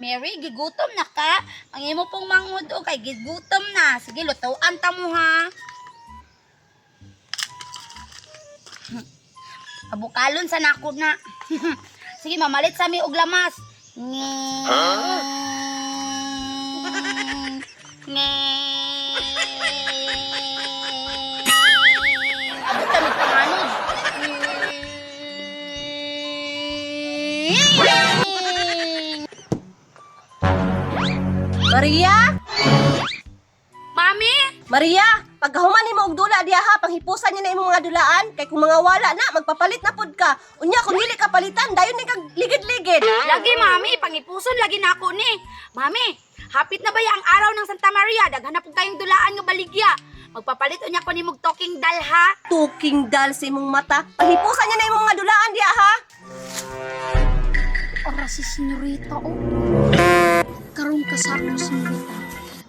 Mary, gigutom na ka. Ang imo pong manghod o kay gigutom na. Sige, lutuan ta mo ha. Abukalon sa nako na. Sige, mamalit sa mi og lamas. Nging. Nging. Abot kami panganod. Nging. Maria? Mami? Maria, pagkahuman nimo og dula diha ha, panghipusan niya na imong mga dulaan kay kung mga wala na magpapalit na pud ka. Unya kung dili ka palitan, dayon ni kag ligid-ligid. Lagi, mami. Pangipuson, lagi na ako ni. Mami, hapit na ba ang araw ng Santa Maria? Daghan na po kayong dulaan nga baligya. Magpapalit unya ko ni mog talking dal ha. Tuking dal sa imong mata. Panghipusan niya na imong mga dulaan diha ha. Ora si senyorita, oh. Karong kasako, senyorita.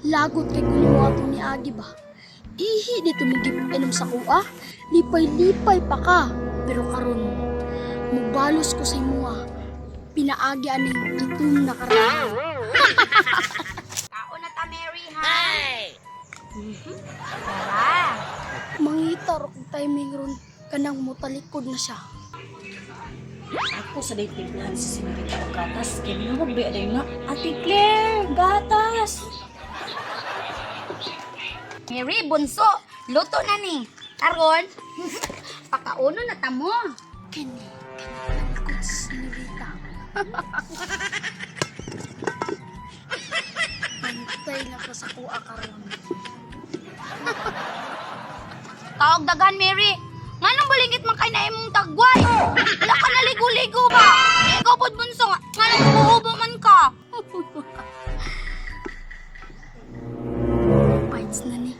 Lagot kay kuno ato ni Agi ba? Ihi dito mong inom sa kuha. Lipay-lipay pa ka. Pero karon, mubalos ko sa imuha. Pinaagi aning itom na karaan. Kaon na ta, Mary, ha? Tara. Mangita ro kog timing ron kanang mutalikod na siya. Ako sa day timplahan si Senyorita og gatas. Kay minumog ba day na? Ate Claire, gatas! Mary, bunso, luto na ni. Karon, pakauno na ta mo. Kini, kini si senyorita. Pantay na ka sa kuha karon. Kaog daghan, Mary. Nganong balingit man kay na imong tagway? Wala ka naligo-ligo ba? Ikaw pod bunso, nganong hubo man ka? Bites na ni.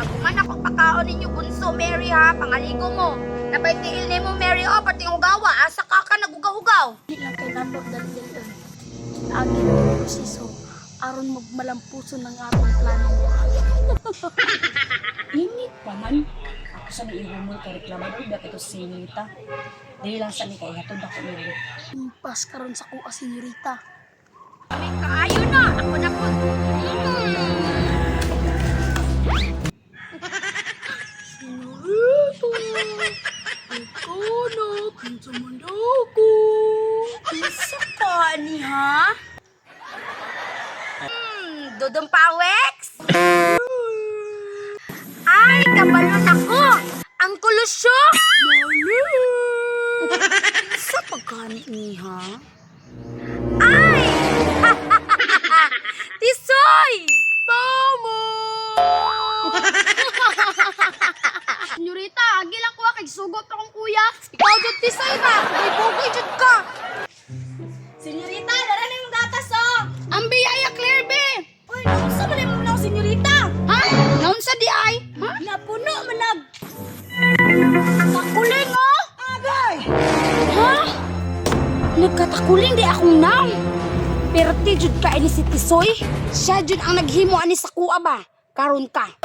Ako man ako pakaon ninyo bunso, Mary ha, pangaligo mo. Napay tiil nimo Mary oh, pati hugawa, asa ka ka nagugaw-hugaw. Di lang kay nabot dali-dalion. Agi na ang proseso aron magmalampuso ng atong plano. Init pa man. Ako sa naihumol kay reklamador ba kay to si Senyorita. Dili lang sa ni kay hatod ako ni. Impas karon sa kuha, senyorita. May kaayo na, ako na po. Senyorita, ikaw na, kinsa man daw ko. Kinsa ka ni ha? Dodong Pawex? Ay, kabalon ako! Ang kulusyo! Mali! Sa pagkani ni ha? Ay! Tisoy! Tama! Senyorita, agi lang kuha kay sugot akong kuya. Ikaw jud tisoy ba? Bugoy-bugoy jud ka! Senyorita, dara na imong gatas oh. Ang biyaya, Claire be! Uy, naunsa man imong naw senyorita? Ha? Naunsa di ay? Ha? Napuno man nag Takuling oh! Agay! Ha? Nagkatakuling di akong naw. Pero ti jud ka ini si Tisoy. Siya jud ang naghimo ani sa kuha ba? Karon ka.